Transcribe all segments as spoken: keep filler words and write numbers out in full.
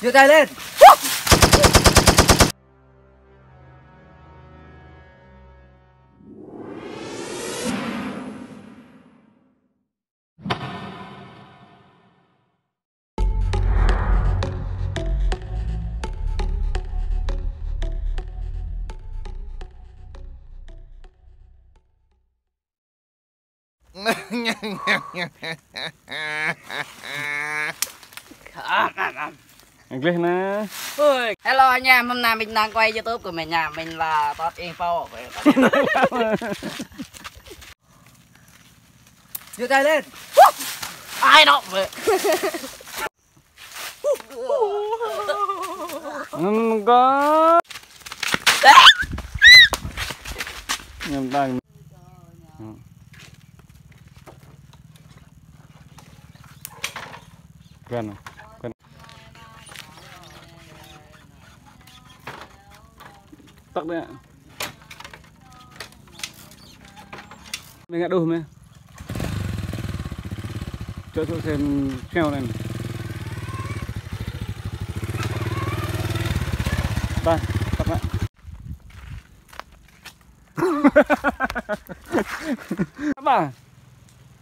Giơ tay lên. Anglih nă. Ôi, hello anh em, hôm nay mình đang quay YouTube của mình nha, mình là Tót Ing Pô. Giơ tay lên. Ai đó vậy? Ngăn có. Ngăn đang. Gần. Gần. Tắc đấy. Mẹ ngã đuh mẹ. Cho số xem treo này. Ba, tắt lại. Apa?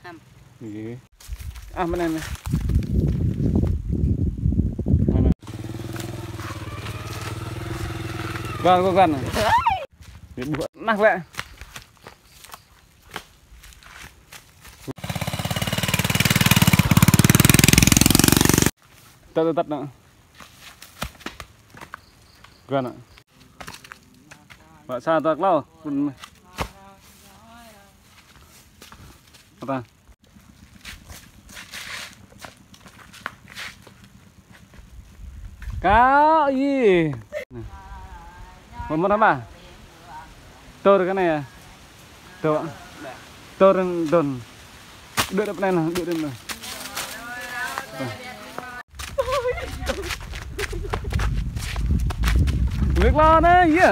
Ham. Iya. Ah, mana nih? Mana? Gua, gua, gua. Nah, lek. Tăt, tăt, tăt, nă. Gua, nă. Bă sa tăt klâo. Pun. Apa? Kâo, ih. Một, một, hai, ba. Tơr cái này à? Tơr. Tơr đòn. Đuĕ đuĕ anai nă, đuĕ đuĕ anai. Việc lo nă, iya.